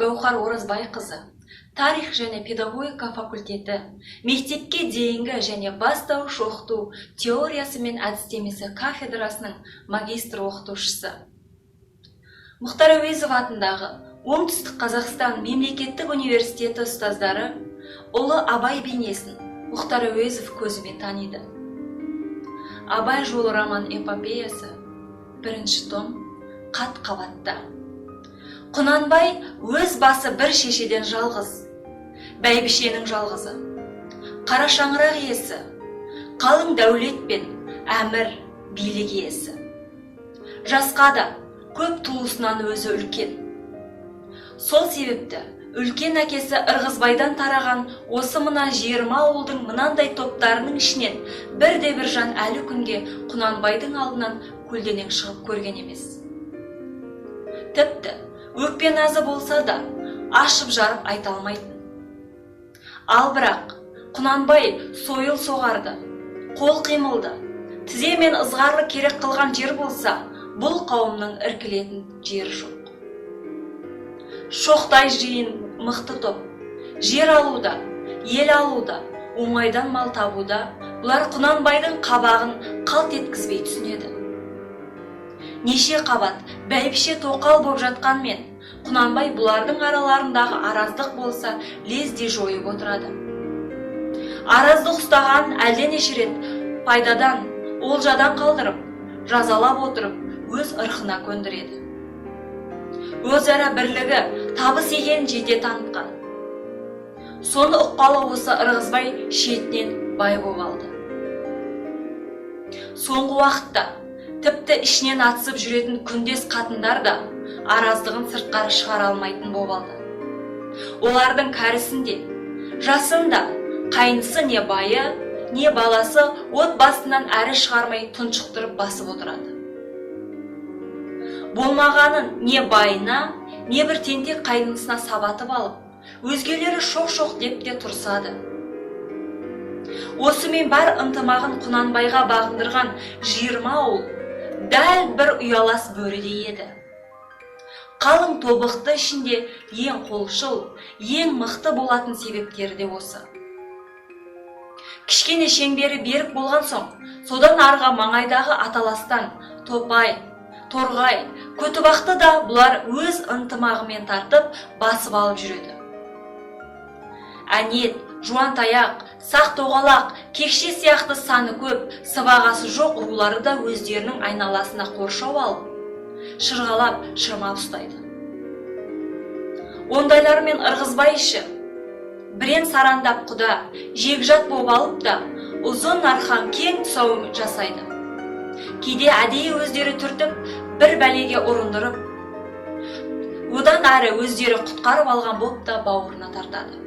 Гауһар Оразбайқызы, тарих және педагогика факультеті мектепке дейінгі және бастауыш оқыту теориясы мен әдістемесі кафедрасының магистр оқытушысы. Мұхтар Әуезов атындағы Оңтүстік Қазақстан мемлекеттік университеті ұстаздары ұлы Абай бейнесін Мұхтар Әуезов көзімен таниды. «Абай жолы» роман эпопеясы, бірінші том, қат қабатта. Құнанбай өз басы бір шешеден жалғыз, бәйбішенің жалғызы, қара шаңырақ иесі, қалың дәулет пен әмір билік иесі. Жасқа да көп туысынан өзі үлкен. Сол себепті үлкен әкесі Ырғызбайдан тараған осы мына 20 ауылдың мынандай топтарының ішінен бірде бір жан әлі күнге Құнанбайдың алдынан көлденең шығып көрген емес. Тіпті өкпе назы болса да, ашып жарып айта алмайтын. Ал бірақ Құнанбай сойыл соғарды, қол қимылды, тізе мен ызғарлы керек қылған жер болса, бұл қауымның іркілетін жері жоқ. Шоқтай жиын, мықты топ. Жер алуда, ел алуда, оңайдан мал табуда бұлар Құнанбайдың қабағын қалт еткізбей түсінеді. Неше қабат бәйбіше тоқал боп жатқанмен, Құнанбай бұлардың араларындағы араздық болса, лезде жойып отырады. Араздық ұстаған әлденеше рет пайдадан, олжадан қалдырып, жазалап отырып, өз ырқына көндіреді. Өзара бірлігі табыс екенін жете танытқан. Соны ұққалы осы Ырғызбай шетінен бай боп алды. Соңғы уақытта тіпті ішінен атысып жүретін күндес қатындар да араздығын сыртқары шығара алмайтын боп алды. Олардың кәрісін де, жасын да қайнысы, не байы, не баласы от басынан әрі шығармай, тұншықтырып басып отырады. Болмағанын не байына, не бір тентек қайнысына сабатып алып, өзгелері шоқ-шоқ деп те тұрсады. Осымен бар ынтымағын Құнанбайға бағындырған 20 ауыл дәл бір ұялас бөрідей еді. Қалың тобықты ішінде ең қолшыл, ең мықты болатын себептері де осы. Кішкене шеңбері берік болған соң, содан арғы маңайдағы аталастан Топай, Торғай, Көтібақты да бұлар өз ынтымағымен тартып, басып алып жүреді. Әнет, Жуантаяқ, Сақ, Тоғалақ, Кекше сияқты саны көп, сыбағасы жоқ рулары да өздерінің айналасына қоршау алып, шырғалап, шырмап ұстайды. Ондайлармен Ырғызбай іші бірен сарандап құда жекжат боп алып та, ұзын арқан, кең тұсау жасайды. Кейде әдейі өздері түртіп, бір бәлеге ұрындырып, одан әрі өздері құтқарып алған боп та бауырына тартады.